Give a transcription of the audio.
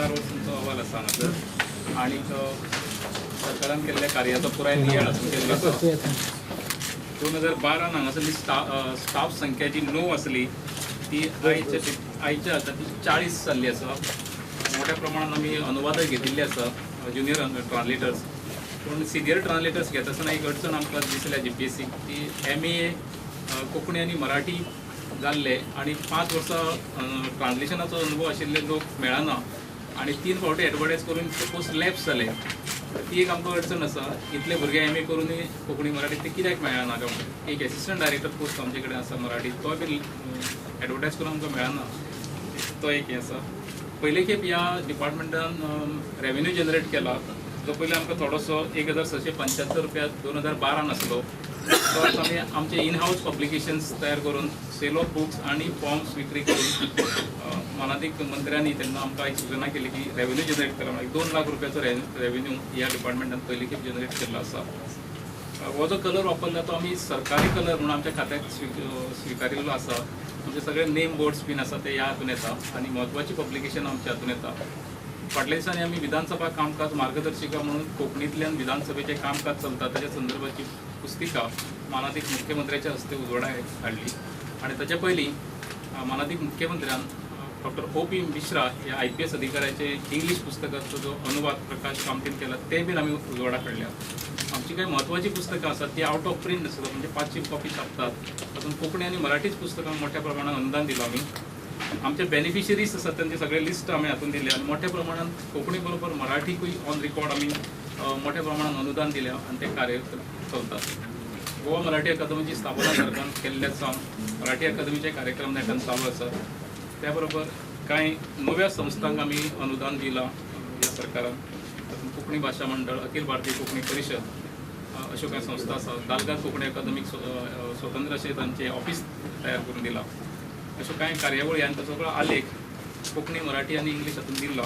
4 वर्स तुमचो अहवाल आसा हांगासर आनीक सरकारान केल्ल्या कार्याचो पुराय नियाळ हातूंत केल्लो आसा. 2012न हांगासरली स्टाफ संख्या जी 9 आसली, ती आयच्या आयच्या आतां ती 40 जाल्ली आसा. मोठ्या प्रमाणात आमी अनुवादक घेतिल्ले आसा, ज्युनियर ट्रान्सलेटर्स. पूण सिनियर ट्रान्सलेटर्स घेता आसतना एक अडचण आमकां दिसल्या जीपीएससीक, ती एमए कोंकणी आनी मराठी जाल्ले आनी 5 वर्सां ट्रान्सलेशनाचो अनुभव आशिल्ले लोक मेळना आनी तीन फावटी एडवर्टायज करून ते पोस्ट लॅप्स जाले. ती एक आमकां अडचण आसा. इतले भुरगे एमए करूनय कोंकणी मराठी ते कित्याक मेळना काय म्हणून. एक एसिस्टंट डायरेक्टर पोस्ट आमचे कडेन आसा मराठी, तो बी एडवर्टायज करून आमकां मेळना. तो एक हें आसा. पयले खेप ह्या डिपार्टमेंटान रेवेन्यू जनरेट केला, जो पयलीं आमकां थोडोसो 1675 रुपया 2012न आसलो, तो आतां आमी आमचे इन हावस पब्लिकेशन्स तयार करून, सेल ऑफ बुक्स आनी फॉर्म्स विक्री करून, मानादीक मंत्र्यांनी तेन्ना आमकां एक सुचना केली की रेवेन्यू जनरेट करा म्हणून. एक 2 लाख रुपयाचो रेवेन्यू ह्या डिपार्टमेंटान पयली खेप जनरेट केल्लो आसा. हो जो कलर वापरला तो आमी सरकारी कलर म्हणून आमच्या खात्याक स्विकारिल्लो आसा. आमचे सगळे नेम बोर्ड्स बीन आसा ते ह्या हातून येता आनी म्हत्वाची पब्लिकेशन आमच्या हातून येता. फाटल्या दिसांनी आमी विधानसभा कामकाज मार्गदर्शिका म्हणून कोंकणींतल्यान विधानसभेचें कामकाज चलता ताच्या संदर्भाची पुस्तिका मानादीक मुख्यमंत्र्याच्या हस्ते उजवाडाक हाडली आनी ताच्या पयलीं मानादीक मुख्यमंत्र्यान डॉक्टर ओ.पी. मिश्रा ह्या आयपीएस अधिकाऱ्याचे इंग्लीश पुस्तकाचो जो अनुवाद प्रकाश कामतीन केला ते बीन आमी उजवाडाक हाडल्या. आमची कांय म्हत्वाची पुस्तकां आसात ती आवट ऑफ प्रिंट आसतात, म्हणजे 500 कॉपी छापतात. तातूंत कोंकणी आनी मराठीच पुस्तकांक मोठ्या प्रमाणात अनुदान दिलां आमी. आमचे बेनिफिशरीज आसात तांचे सगळे लिस्ट आमी हातून दिले आनी मोठ्या प्रमाणात कोंकणी बरोबर मराठीकूय ऑन रिकॉर्ड आमी मोठ्या प्रमाणात अनुदान दिल्या आनी ते कार्य चलतात. गोवा मराठी अकादमीची स्थापना सरकारान केल्ल्या सावन मराठी अकादमीचे कार्यक्रम नेटान चालू आसात. त्या बरोबर कांय नव्या संस्थांक आमी अनुदान दिलां ह्या सरकारान. तातूंत कोंकणी भाशा मंडळ, अखिल भारतीय कोंकणी परिशद अश्यो कांय संस्था आसात. दालगाद कोंकणी अकादमीक स्वतंत्र अशें तांचें ऑफीस तयार करून दिलां. अश्यो कांय कार्यावळी आनी ताचो सगळो आलेख कोंकणी, मराठी आनी इंग्लीश हातूंत दिल्लो.